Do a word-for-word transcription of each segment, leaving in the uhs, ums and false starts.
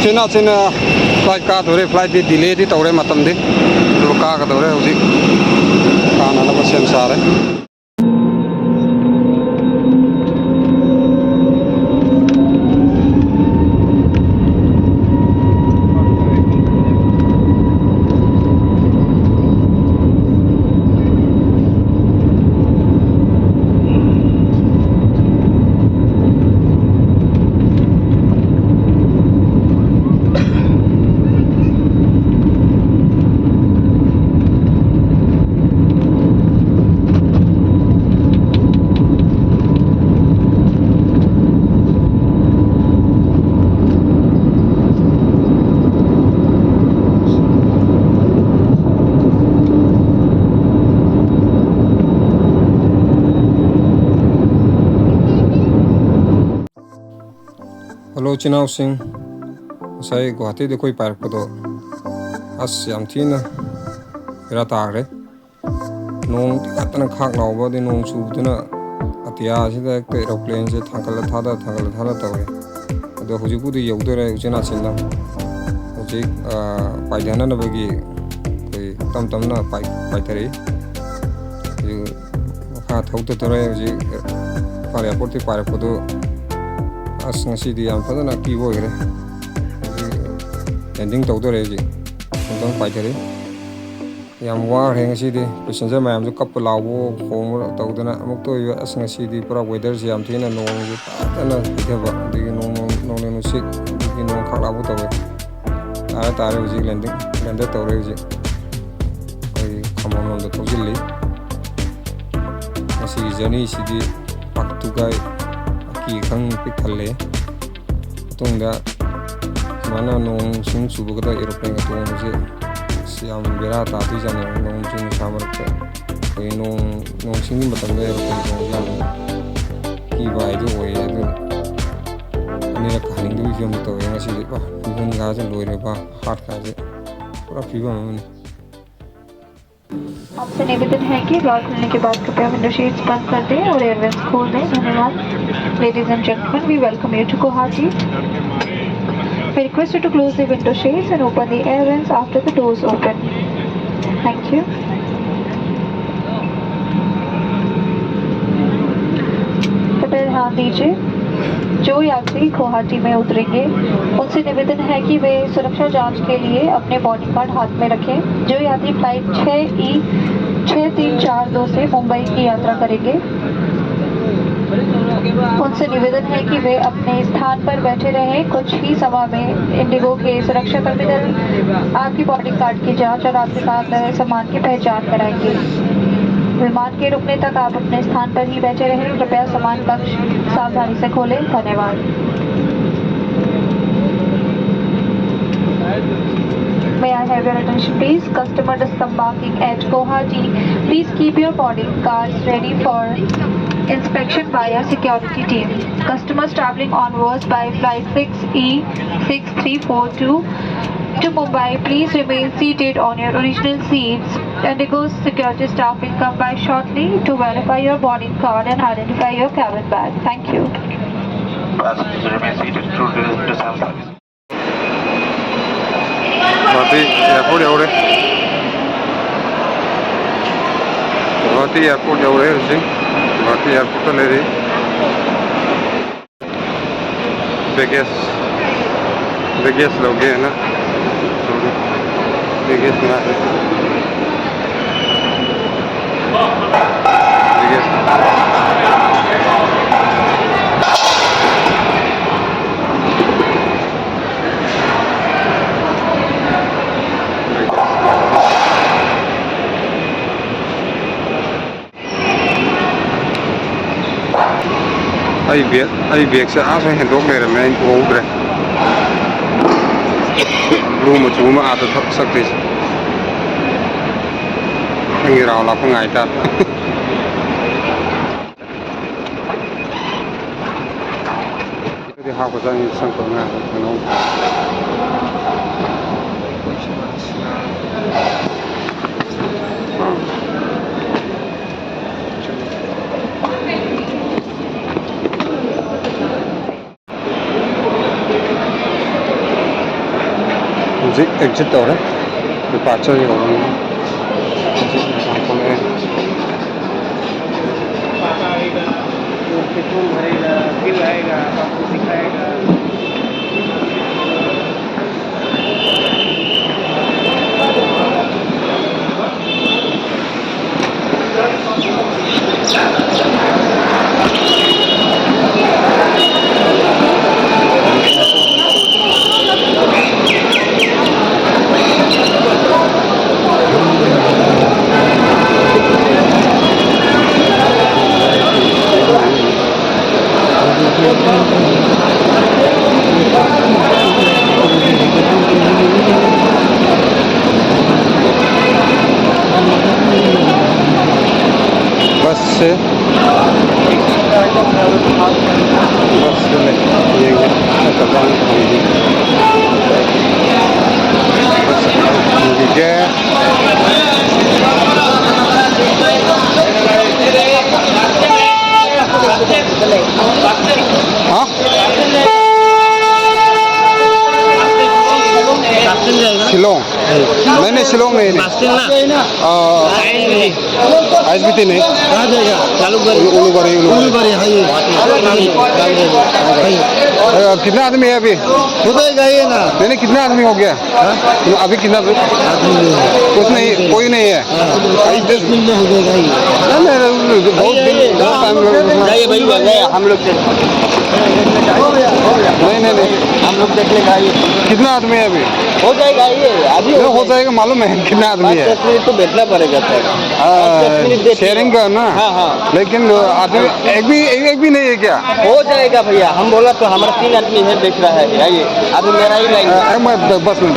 ꯁꯤꯅ ꯁꯤꯅ ꯐ꯭ꯂꯥꯏꯠ ꯀꯥꯗꯧꯔꯦ꯫ ꯐ꯭ꯂꯥꯏꯠꯇꯤ ꯗꯤꯂꯦꯗꯤ ꯇꯧꯔꯦ ꯃꯇꯝꯗꯤ, ꯑꯗꯨ ꯀꯥꯒꯗꯧꯔꯦ ꯍꯧꯖꯤꯛ꯫ ꯀꯥꯅꯅꯕ ꯁꯦꯝ ꯁꯥꯔꯦ꯫ ꯍꯜꯂꯣ ꯏꯆꯤꯟ ꯏꯅꯥꯎꯁꯤꯡ, ꯉꯁꯥꯏ ꯒꯨꯍꯥꯇꯤꯗ ꯑꯩꯈꯣꯏ ꯄꯥꯏꯔꯛꯄꯗꯣ ꯑꯁ ꯌꯥꯝ ꯊꯤꯅ ꯕꯦꯔꯥ ꯇꯥꯈ꯭ꯔꯦ꯫ ꯅꯣꯡ ꯇꯤꯡꯈꯠꯇꯅ ꯈꯥꯛ ꯂꯥꯎꯕ, ꯑꯗꯩ ꯅꯣꯡ ꯆꯨꯕꯗꯨꯅ ꯑꯇꯤꯌꯥꯁꯤꯗ ꯍꯦꯛꯇ ꯑꯦꯔꯣꯄ꯭ꯂꯦꯟꯁꯦ ꯊꯥꯡꯒꯠꯂ ꯊꯥꯗ, ꯊꯥꯡꯒꯠꯂ ꯊꯥꯗ ꯇꯧꯔꯦ꯫ ꯑꯗꯣ ꯍꯧꯖꯤꯛꯄꯨꯗꯤ ꯌꯧꯗꯣꯔꯦ ꯎꯆꯤꯟ ꯅꯥꯆꯤꯟꯅ꯫ ꯍꯧꯖꯤꯛ, ꯑ, ꯄꯥꯏꯊꯅꯅꯕꯒꯤ ꯑꯩꯈꯣꯏ ꯇꯞ ꯇꯞꯅ ꯄꯥꯏ-, ꯄꯥꯏꯊꯔꯛꯏ꯫ ꯍꯧꯖꯤꯛ ꯃꯈꯥ ꯊꯧꯊꯗꯣꯔꯦ꯫ ꯍꯧꯖꯤꯛ ꯏꯝꯐꯥꯜ ꯑꯦꯌꯥꯔꯄꯣꯔꯠꯇꯒꯤ ꯄꯥꯏꯔꯛꯄꯗꯨ ꯑꯁ ꯉꯁꯤꯗꯤ ꯌꯥꯝ ꯐꯖꯅ ꯑꯀꯤꯕ ꯑꯣꯏꯈ꯭ꯔꯦ꯫ ꯍꯧꯖꯤꯛ ꯂꯦꯟꯗꯤꯡ ꯇꯧꯗꯣꯔꯦ꯫ ꯍꯧꯖꯤꯛ ꯑꯃꯨꯛꯇꯪ ꯄꯥꯏꯊꯔꯤ꯫ ꯌꯥꯝ ꯋꯥꯈ꯭ꯔꯦ ꯉꯁꯤꯗꯤ꯫ ꯄꯦꯁꯦꯟꯖꯔ ꯃꯌꯥꯝꯁꯨ ꯀꯞꯄ ꯂꯥꯎꯕ ꯈꯣꯡꯕ ꯇꯧꯗꯅ ꯑꯃꯨꯛꯇ ꯑꯣꯏꯕ꯫ ꯑꯁ ꯉꯁꯤꯗꯤ ꯄꯨꯔꯥ ꯋꯦꯗꯔꯁꯦ ꯌꯥꯝ ꯊꯤꯅ ꯅꯣꯡꯁꯦ ꯐꯖꯅ ꯍꯩꯊꯕ, ꯑꯗꯒꯤ ꯅꯣꯡ, ꯅꯣꯡ, ꯅꯣꯡꯂꯩ ꯅꯨꯡꯁꯤꯠ, ꯑꯗꯒꯤ ꯅꯣꯡ ꯈꯥꯛ ꯂꯥꯎꯕ ꯇꯧꯋꯦ꯫ ꯇꯥꯔꯦ ꯇꯥꯔꯦ ꯍꯧꯖꯤꯛ ꯂꯦꯟꯗꯤꯡ, ꯂꯦꯟꯗꯔ ꯇꯧꯔꯦ ꯍꯧꯖꯤꯛ꯫ ꯑꯩꯈꯣꯏ ꯈꯥꯃꯣꯟ ꯂꯣꯝꯗ ꯊꯧꯖꯤꯜꯂꯤ꯫ ꯉꯁꯤꯒꯤ ꯖꯔꯅꯤꯁꯤꯗꯤ ꯄꯥꯛꯇꯨꯒꯥꯏ ꯑꯀꯤ ꯑꯈꯪ ꯄꯤꯛ ꯊꯜꯂꯦ꯫ ꯃꯇꯨꯡꯗ ꯁꯨꯃꯥꯏꯅ ꯅꯣꯡ ꯁꯤꯡ ꯆꯨꯕꯒꯗ ꯑꯦꯔꯣꯄ꯭ꯂꯦꯟꯒ ꯇꯣꯡꯕꯁꯦ ꯑꯁ ꯌꯥꯝ ꯕꯦꯔꯥ ꯇꯥꯗꯣꯏꯖꯥꯠꯅꯤ꯫ ꯅꯣꯡꯖꯨ ꯅꯨꯡꯁꯥ ꯃꯔꯛꯇ ꯑꯩꯈꯣꯏ ꯅꯣꯡ, ꯅꯣꯡ ꯁꯤꯡꯒꯤ ꯃꯇꯝꯗ ꯑꯦꯔꯣꯄ꯭ꯂꯦꯟ ꯇꯣꯡꯕꯁꯦ ꯌꯥꯝ ꯀꯤꯕ ꯍꯥꯏꯗꯨ ꯑꯣꯏꯌꯦ꯫ ꯑꯗꯨ ꯑꯅꯤꯔꯛ ꯍꯟꯅꯤꯡꯗꯕꯒꯤ ꯐꯤꯕꯝꯗ ꯇꯧꯋꯦ ꯉꯁꯤꯗꯤ꯫ ꯄꯨꯔꯥ ꯃꯤꯍꯨꯟꯒꯥꯁꯦ ꯂꯣꯏꯔꯦ ꯕꯥ, ꯍꯥꯔꯠꯀꯥꯁꯦ ꯄꯨꯔꯥ ꯐꯤꯕꯝ ꯑꯃꯅꯤ꯫ आपसे निवेदन है कि लॉन्च खुलने के बाद कृपया विंडो शीट्स बंद कर दें और एयरवेंट्स खोल दें। धन्यवाद। Ladies and gentlemen, we welcome you to Guwahati. We request you to close the window shades and open the air vents after the doors open. Thank you. कृपया ध्यान दीजिए, जो यात्री गुवाहाटी में उतरेंगे, उनसे निवेदन है कि वे सुरक्षा जांच के लिए अपने बॉर्डिंग कार्ड हाथ में रखें। जो यात्री फ्लाइट छः ई छः तीन चार दो से मुंबई की यात्रा करेंगे, उनसे निवेदन है कि वे अपने स्थान पर बैठे रहें। कुछ ही समय में इंडिगो के सुरक्षा कर्मी दल आपकी बॉर्डिंग कार्ड की जांच और आपके साथ लाए सामान की पहचान कराएंगे। विमान के रुकने तक आप अपने स्थान पर ही बैठे रहें। कृपया सामान कक्ष सावधानी से खोलें। धन्यवाद। May I have your attention, please? Customer disembarking at Guwahati, please keep your boarding cards ready for inspection by a security team. Customers traveling onwards by flight six E six three four two to Mumbai, please remain seated on your original seats. Indigo's security staff will come by shortly to verify your boarding card and identify your cabin bag. Thank you. Passengers remain seated through the, the self-service. Guwahati airport ꯌꯧꯔꯦ꯫ Guwahati airport ꯌꯧꯔꯦ ꯍꯧꯖꯤꯛ꯫ Guwahati airport ꯇ ꯂꯩꯔꯤ꯫ Baggage, baggage ꯂꯧꯒꯦꯅ꯫ Baggage ꯉꯥꯏꯔꯤ꯫ Baggage꯫ ꯑꯩ bag, ꯑꯩ ꯕꯦꯒꯁꯦ ꯑꯥ ꯁ꯭ꯋꯥꯏ ꯍꯦꯟꯗꯣꯛ ꯂꯩꯔꯝꯃꯦ, ꯑꯩ ꯎꯍꯧꯗ꯭ꯔꯦ꯫ Blue ꯃꯆꯨ ꯑꯃ ꯑꯥꯗ ꯊꯛ-, ꯆꯠꯇꯣꯏꯁꯦ꯫ ꯅꯪꯒꯤ round ꯂꯥꯛꯄ ꯉꯥꯏ ꯇꯥꯔꯦ꯫ ꯑꯗꯨꯗꯤ ꯍꯥꯞꯄ ꯆꯪꯉꯤ, ꯁꯪ ꯈꯔ ꯉꯥꯏ ꯀꯩꯅꯣ꯫ ꯍꯧꯖꯤꯛ ꯑꯦꯛꯖꯤꯠ ꯇꯧꯔꯦ, ꯗꯤꯄꯥꯔꯆꯔ ꯌꯧꯔꯦ꯫ ꯍꯧꯖꯤꯛ ꯃꯄꯥꯟ ꯊꯣꯛꯂꯛꯑꯦ꯫ पेट्रोल भरेगा, फिर आएगा, आपको दिखाएगा। बस से, बस से नहीं, ये कप्तान। बस, ये क्या है? हाँ? शिलोंग। नहीं, नहीं, शिलोंग नहीं, नहीं। आईएसबीटी नहीं। कहाँ जाएगा? उलु-, उलुबारी, उलुबारी। उलुबारी, हाँ, ये। हाँ, ये। अ, कितना आदमी है अभी? हो जाएगा ये ना। नहीं, नहीं, कितना आदमी हो गया? हाँ? अभी कितना? आदमी नहीं है। कुछ नहीं, कोई नहीं है। हाँ, पाँच दस मिनट में हो जाएगा ये। नहीं, नहीं, नहीं, बहुत दिन, बहुत टाइम लग रहा है। जाइए भाई, जाइए, हम लोग चल-, नहीं, नहीं, नहीं। हम लोग देख लेंगे, आइए। कितना आदमी है अभी? हो जाएगा, आइए, अभी नहीं, हो हो जाएगा। जाएगा, मालूम है कितना आदमी पाँच है? दस मिनट तो बैठना पड़ेगा सर। हाँ, पाँच दस मिनट देखिए। शेयरिंग का ना? हाँ, हाँ। लेकिन आदमी एक भी, एक, एक भी नहीं है क्या? हो जाएगा भैया, हम बोला तो हमारा तीन आदमी है, देख रहा है, आइए, अभी मेरा ही लाइन है। अ, मैं ब-, बस में।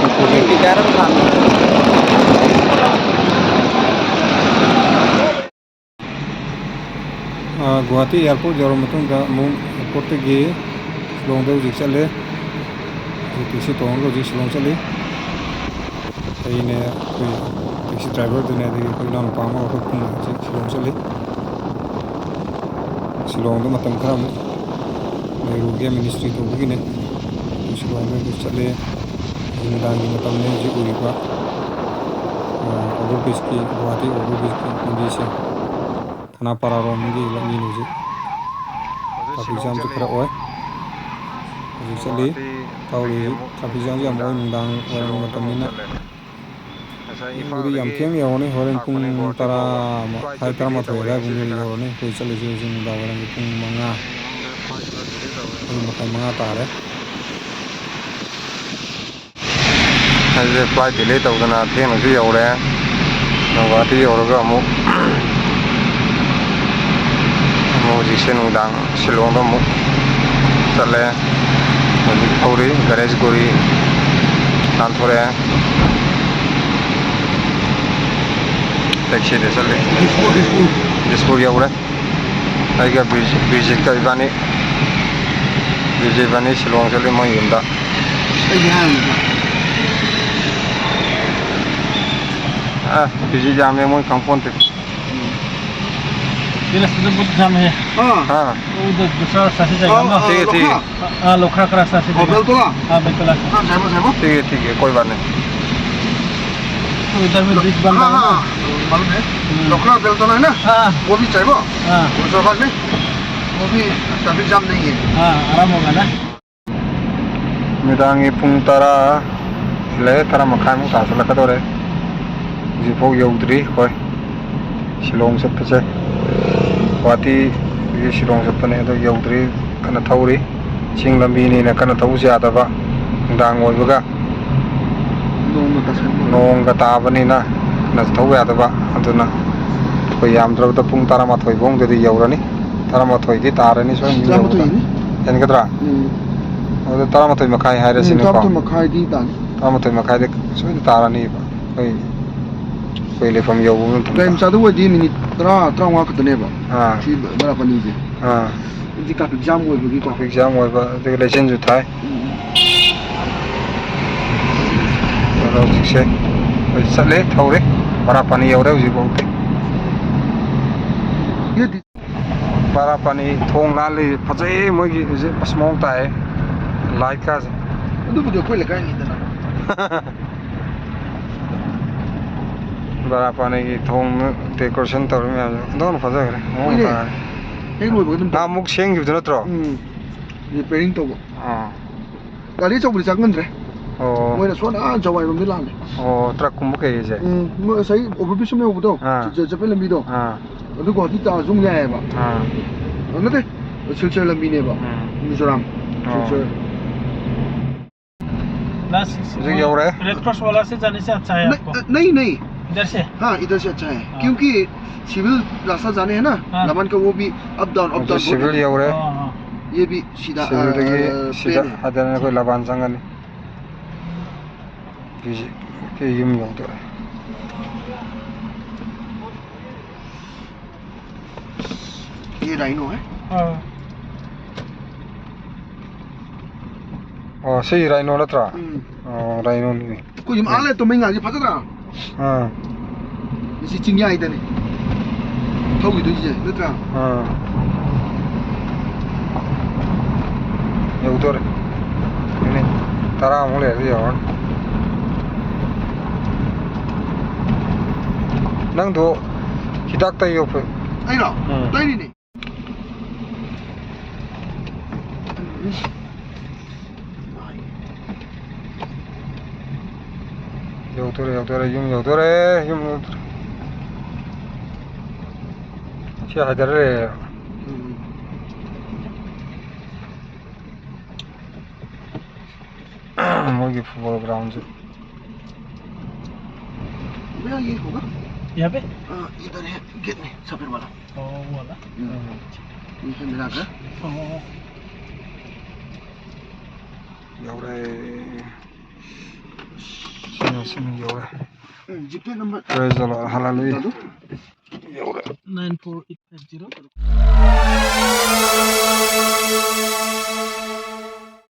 ꯀꯌꯥꯔꯛ ꯈꯥꯝꯃꯤ? ꯑ, ꯒꯨꯋꯥꯍꯥꯇꯤ ꯑꯦꯌꯥꯔꯄꯣꯔꯠ ꯌꯧꯔꯕ ꯃꯇꯨꯡꯗ ꯑꯃꯨꯛ ꯑꯦꯌꯥꯔꯄꯣꯔꯠꯇꯒꯤ ꯁꯤꯂꯣꯡꯗ ꯍꯧꯖꯤꯛ ꯆꯠꯂꯦ꯫ ꯍꯧꯖꯤꯛ ꯇꯦꯛꯁꯤ ꯇꯣꯡꯉꯒ ꯍꯧꯖꯤꯛ ꯁꯤꯂꯣꯡ ꯆꯠꯂꯤ꯫ ꯑꯩꯅꯦ, ꯑꯩꯈꯣꯏ ꯇꯦꯛꯁꯤ ꯗ꯭ꯔꯥꯏꯚꯔꯗꯨꯅꯦ, ꯑꯗꯒꯤ ꯑꯩꯈꯣꯏ ꯏꯅꯥꯎꯅꯨꯄꯥ ꯑꯃꯒ ꯑꯩꯈꯣꯏ ꯄꯨꯟꯅ ꯍꯧꯖꯤꯛ ꯁꯤꯂꯣꯡ ꯆꯠꯂꯤ꯫ ꯁꯤꯂꯣꯡꯗ ꯃꯇꯝ ꯈꯔ ꯑꯃꯨꯛ ꯂꯩꯔꯨꯒꯦ, ꯃꯤꯅꯤꯁꯇ꯭ꯔꯤ ꯇꯧꯕꯒꯤꯅꯦ꯫ ꯑꯗꯨ ꯁꯤꯂꯣꯡꯗ ꯑꯗꯨ ꯆꯠꯂꯦ꯫ ꯅꯨꯃꯤꯗꯥꯡꯒꯤ ꯃꯇꯝꯅꯤ ꯍꯧꯖꯤꯛ ꯎꯔꯤꯕ, ꯑ, ꯑꯣꯚꯔ ꯕ꯭ꯔꯤꯖꯀꯤ, ꯒꯨꯋꯥꯍꯥꯇꯤ ꯑꯣꯚꯔ ꯕ꯭ꯔꯤꯖꯀꯤ ꯂꯝꯕꯤꯁꯦ꯫ ꯊꯅꯥꯄꯥꯔꯥꯔꯣꯝꯒꯤ ꯂꯝꯕꯤꯅꯤ ꯍꯧꯖꯤꯛ꯫ ꯇ꯭ꯔꯥꯐꯤꯛ ꯖꯥꯝꯁꯨ ꯈꯔ ꯑꯣꯏ꯫ ꯍꯧꯖꯤꯛ ꯆꯠꯂꯤ꯫ ꯇꯧꯔꯤ ꯍꯧꯖꯤꯛ꯫ ꯇ꯭ꯔꯥꯐꯤꯛ ꯖꯥꯝꯁꯨ ꯌꯥꯝ ꯑꯣꯏ ꯅꯨꯡꯗꯥꯡ ꯋꯥꯏꯔꯝꯒꯤ ꯃꯇꯝꯅꯤꯅ꯫ ꯌꯧꯕꯗꯤ ꯌꯥꯝ ꯊꯦꯡꯅ ꯌꯧꯔꯅꯤ꯫ ꯍꯣꯔꯦꯟ ꯄꯨꯡ ꯇꯔꯥ ꯃꯈꯥꯏ, ꯇꯔꯥꯃꯥꯊꯣꯏ ꯑꯗꯨꯋꯥꯏ ꯄꯨꯡ ꯌꯧꯔꯅꯤ꯫ ꯑꯩꯈꯣꯏ ꯆꯠꯂꯤꯁꯦ ꯍꯧꯖꯤꯛ ꯅꯨꯡꯗꯥꯡ ꯋꯥꯏꯔꯝꯒꯤ ꯄꯨꯡ ꯃꯉꯥ, ꯄꯨꯡ ꯃꯈꯥꯏ, ꯃꯉꯥ ꯇꯥꯔꯦ꯫ ꯑꯩꯁꯦ flight delay ꯇꯧꯗꯅ ꯊꯦꯡꯅꯁꯨ ꯌꯧꯔꯦ꯫ ꯒꯨꯋꯥꯍꯥꯇꯤ ꯌꯧꯔꯒ ꯑꯃꯨꯛ, ꯑꯃꯨꯛ ꯍꯧꯖꯤꯛꯁꯦ ꯅꯨꯡꯗꯥꯡ ꯁꯤꯂꯣꯡꯗ ꯑꯃꯨꯛ ꯆꯠꯂꯦ꯫ ꯍꯧꯖꯤꯛ ꯊꯧꯔꯤ, ꯒꯅꯦꯁꯒꯨꯔꯤ ꯂꯥꯟꯊꯣꯔꯛꯑꯦ꯫ Taxiꯗ ꯆꯠꯂꯤ꯫ ꯗꯤꯁꯄꯨꯔ, ꯗꯤꯁꯄꯨꯔ꯫ ꯗꯤꯁꯄꯨꯔ ꯌꯧꯔꯦ꯫ ꯑꯩꯒ ꯕꯤꯔꯖꯤꯠ, ꯕꯤꯔꯖꯤꯠꯀ ꯏꯕꯥꯅꯤ, ꯕꯤꯔꯖꯤꯠ ꯏꯕꯥꯅꯤ ꯁꯤꯂꯣꯡ ꯆꯠꯂꯤ ꯃꯣꯏ ꯌꯨꯝꯗ꯫ ꯑꯩꯗꯤ ꯍꯥꯏꯔꯝꯃꯤꯗ꯫ ꯑ, ꯕꯤꯔꯖꯤꯠ ꯌꯥꯝꯃꯦ ꯃꯣꯏ ꯈꯪꯄꯣꯟꯇꯦ꯫ ये रास्ता तो बहुत जाम है। हाँ। हाँ। वो उधर दूसरा रास्ता से जाएगा हाँ, ना। हाँ, ठीक है, ठीक है। लोखा। हाँ, लोखा का रास्ता से और जाएगा। बेलतोला? हाँ, बेलतोला से। हाँ, जाएगा, जाएगा। ठीक है, ठीक है, कोई बात नहीं। तो उधर में ब्रिज बन रहा है ना। हाँ, मालूम है। हम्म। लोखा बेलतोला है ना? हाँ। वो भी जाएगा। हाँ। मुजफ्फराबाद में। वो भी ट्रैफिक जाम नहीं है। हाँ, आराम होगा ना। ꯅꯨꯃꯤꯗꯥꯡꯒꯤ ꯄꯨꯡ ꯇꯔꯥ ꯍꯦꯜꯂꯛꯑꯦ, ꯇꯔꯥ ꯃꯈꯥꯏꯃꯨꯛ ꯇꯥꯁꯤꯜꯂꯛꯀꯗꯧꯔꯦ꯫ ꯍꯧꯖꯤꯛꯐꯥꯎ ꯌꯧꯗ꯭ꯔꯤ ꯑꯩꯈꯣꯏ ꯁꯤꯂꯣꯡ ꯆꯠꯄꯁꯦ꯫ ꯒꯨꯋꯥꯍꯥꯇꯤꯗꯒꯤ ꯁꯤꯂꯣꯡ ꯆꯠꯄꯅꯦ, ꯑꯗꯣ ꯌꯧꯗ꯭ꯔꯤ꯫ ꯀꯟꯅ ꯊꯧꯔꯤ꯫ ꯆꯤꯡ ꯂꯝꯕꯤꯅꯤꯅ ꯀꯟꯅ ꯊꯧꯕꯁꯨ ꯌꯥꯗꯕ, ꯅꯨꯡꯗꯥꯡ ꯑꯣꯏꯕꯒ꯫ ꯅꯣꯡꯒ ꯇꯥꯁꯟꯕ꯫ ꯅꯣꯡꯒ ꯇꯥꯕꯅꯤꯅ ꯀꯟꯅ ꯊꯧꯕ ꯌꯥꯗꯕ꯫ ꯑꯗꯨꯅ ꯑꯩꯈꯣꯏ ꯌꯥꯝꯗ꯭ꯔꯕꯗ ꯄꯨꯡ ꯇꯔꯥꯃꯥꯊꯣꯏ ꯐꯥꯎꯗꯗꯤ ꯌꯧꯔꯅꯤ꯫ ꯇꯔꯥꯃꯥꯊꯣꯏꯗꯤ ꯇꯥꯔꯅꯤ ꯁꯣꯏꯗꯅ ꯌꯧꯕꯗ꯫ ꯇꯔꯥꯃꯥꯊꯣꯏꯅꯤ꯫ ꯍꯦꯟꯒꯗ꯭ꯔꯥ? ꯎꯝ꯫ ꯑꯗꯨ ꯇꯔꯥꯃꯥꯊꯣꯏ ꯃꯈꯥꯏ ꯎꯝ, ꯍꯥꯏꯔꯁꯤꯅꯦꯀꯣ꯫ ꯇꯔꯥꯃꯥꯊꯣꯏ ꯃꯈꯥꯏꯗꯤ ꯇꯥꯅꯤ꯫ ꯇꯔꯥꯃꯥꯊꯣꯏ ꯃꯈꯥꯏꯗ ꯁꯣꯏꯗꯅ ꯇꯥꯔꯅꯤꯕ꯫ ꯑꯩꯈꯣꯏ, ꯑꯩꯈꯣꯏ ꯂꯩꯐꯝ ꯌꯧꯕ ꯃꯇꯝꯗ꯫ ꯒꯥꯔꯤ ꯃꯆꯥꯗ ꯑꯣꯏꯗꯤ ꯃꯤꯅꯤꯠ ꯇꯔꯥ, ꯇꯔꯥꯃꯉꯥ ꯈꯛꯇꯅꯦꯕ꯫ ꯑꯥ꯫ ꯁꯤ ꯕꯔꯥꯄꯅꯤꯁꯦ꯫ ꯑꯥ꯫ ꯍꯧꯖꯤꯛ ꯇ꯭ꯔꯥꯐꯤꯛ ꯖꯥꯝ ꯑꯣꯏꯕꯒꯤꯀꯣ꯫ ꯇ꯭ꯔꯥꯐꯤꯛ ꯖꯥꯝ ꯑꯣꯏꯕ, ꯑꯗꯨꯒ ꯂꯩꯆꯤꯟꯁꯨ ꯊꯥꯏ꯫ ꯎꯝ꯫ ꯑꯗꯣ ꯍꯧꯖꯤꯛꯁꯦ ꯑꯩꯈꯣꯏ ꯆꯠꯂꯦ, ꯊꯧꯔꯦ꯫ ꯕꯔꯥꯄꯅꯤ ꯌꯧꯔꯦ ꯍꯧꯖꯤꯛꯐꯥꯎꯗꯤ꯫ ꯕꯔꯥꯄꯅꯤ ꯊꯣꯡ ꯂꯥꯜꯂꯤ꯫ ꯐꯖꯩ ꯃꯣꯏꯒꯤ ꯍꯧꯖꯤꯛ, ꯑꯁ, ꯃꯑꯣꯡ ꯇꯥꯏ ꯂꯥꯏꯠꯀꯥꯁꯦ꯫ ꯑꯗꯨꯕꯨꯗꯤ ꯑꯩꯈꯣꯏ ꯂꯩꯀꯥꯏꯅꯤꯗꯅ꯫ ꯕꯔꯥ ꯄꯥꯅꯩꯒꯤ ꯊꯣꯡ decoration ꯇꯧꯔꯤ ꯃꯌꯥꯝꯁꯦ ꯑꯣꯟꯊꯣꯛꯅ ꯐꯖꯈ꯭ꯔꯦ, ꯃꯑꯣꯡ ꯍꯣꯏꯅꯦ꯫ ꯇꯥꯔꯦ꯫ ꯍꯦꯛ ꯂꯣꯏꯕꯒ ꯑꯗꯨꯝ ꯇꯧ꯫ ꯅꯍꯥꯟꯃꯨꯛ ꯁꯦꯝꯈꯤꯕꯗꯨ ꯅꯠꯇ꯭ꯔꯣ? ꯎꯝ꯫ Repairing ꯇꯧꯕ꯫ ꯑꯥ꯫ ꯒꯥꯔꯤ ꯑꯆꯧꯕꯗꯤ ꯆꯪꯍꯟꯗ꯭ꯔꯦ꯫ ꯑꯣ꯫ ꯃꯣꯏꯅ ꯁꯣꯟ ꯑꯥ ꯖꯋꯥꯏꯔꯣꯝꯗꯩ ꯂꯥꯛꯍꯜꯂꯦ꯫ ꯑꯣ, truck ꯀꯨꯝꯕ ꯀꯩꯁꯦ? ꯎꯝ, ꯃꯣꯏ ꯉꯁꯥꯏ overbridge ꯑꯃ ꯌꯧꯕꯗꯣ, ꯑꯥ꯫ ꯆ-, ꯆꯠꯄꯩ ꯂꯝꯕꯤꯗꯣ꯫ ꯑꯥ꯫ ꯑꯗꯨ ꯒꯨꯍꯥꯇꯤ ꯇꯥꯔꯁꯨ ꯑꯃꯨꯛ ꯌꯥꯏꯑꯕ꯫ ꯑꯥ꯫ ꯑ, ꯅꯠꯇꯦ, ꯁꯤꯜꯆꯔ ꯂꯝꯕꯤꯅꯦꯕ꯫ ꯎꯝ꯫ ꯃꯤꯖꯣꯔꯥꯝ, ꯑꯣ꯫ ꯁꯤꯜꯆꯔ꯫ Last, ꯍꯧꯖꯤꯛ ꯌꯧꯔꯦ꯫ Red Cross वाला से जाने से अच्छा है नहीं, आपको? नहीं, नहीं। इधर से? हाँ, इधर से अच्छा है। हाँ। क्योंकि सिविल रास्ता जाने हैं ना, हाँ। लमन का वो भी up down, up हजू down बहुत सिविल है। यौरे। हाँ, हाँ। ये भी सीधा, सिविल अ, देखिए, plain सीधा है। हदन कोई लबान संगन। ꯀꯩ ꯌꯨꯝ ꯌꯧꯗꯣꯔꯦ꯫ ये rhino है? ꯑꯥ꯫ ꯑꯣ, ꯁꯤ rhino ꯅꯠꯇ꯭ꯔꯥ? ꯎꯝ꯫ ꯑꯣ, rhinoꯅꯤ꯫ ꯑꯩꯈꯣꯏ ꯌꯨꯝ ꯑꯥ ꯂꯩ ꯇꯨꯝꯃꯩ ꯉꯥꯁꯦ ꯐꯖꯗ꯭ꯔꯥ? ꯑꯥ꯫ ꯃꯁꯤ ꯆꯤꯡꯌꯥꯏꯗꯅꯤ ꯊꯧꯈꯤꯗꯣꯏꯁꯦ, ꯅꯠꯇ꯭ꯔꯥ? ꯑꯥ꯫ ꯌꯧꯗꯣꯔꯦ꯫ ꯃꯤꯅꯤꯠ ꯇꯔꯥꯃꯨꯛ ꯂꯩꯔꯗꯤ ꯌꯧꯔꯅꯤ꯫ ꯅꯪꯗꯣ ꯍꯤꯗꯥꯛ ꯇꯩꯌꯣ꯫ ꯑꯩꯔꯣ? ꯎꯝ꯫ ꯇꯩꯔꯤꯅꯦ꯫ ꯌꯧꯗꯣꯔꯦ, ꯌꯧꯗꯣꯔꯦ, ꯌꯨꯝ ꯌꯧꯗꯣꯔꯦ, ꯌꯨꯝ ꯌꯧꯗꯣꯔꯦ꯫ ꯁꯤ ꯍꯥꯏꯗꯔꯦ꯫ ꯎꯝ꯫ ꯃꯣꯏꯒꯤ football groundꯁꯦ꯫ भैया, ये होगा? यहाँ पे? हाँ, इधर है, gate में, सफेद वाला। ꯑꯣ, ꯋꯥꯂꯥ? ꯎꯝ꯫ ꯎꯝ꯫ ꯌꯦꯡꯁꯤꯟꯕꯤꯔꯛꯑꯒ꯫ ꯑꯣ꯫ ꯌꯧꯔꯦ꯫ ꯁꯤꯅ, ꯁꯤꯅ ꯌꯧꯔꯦ꯫ ꯎꯝ, GPay number꯫ Praise the Lord, hallelujah꯫ ꯑꯗꯨ? ꯌꯧꯔꯦ꯫ Nine four eight five zero꯫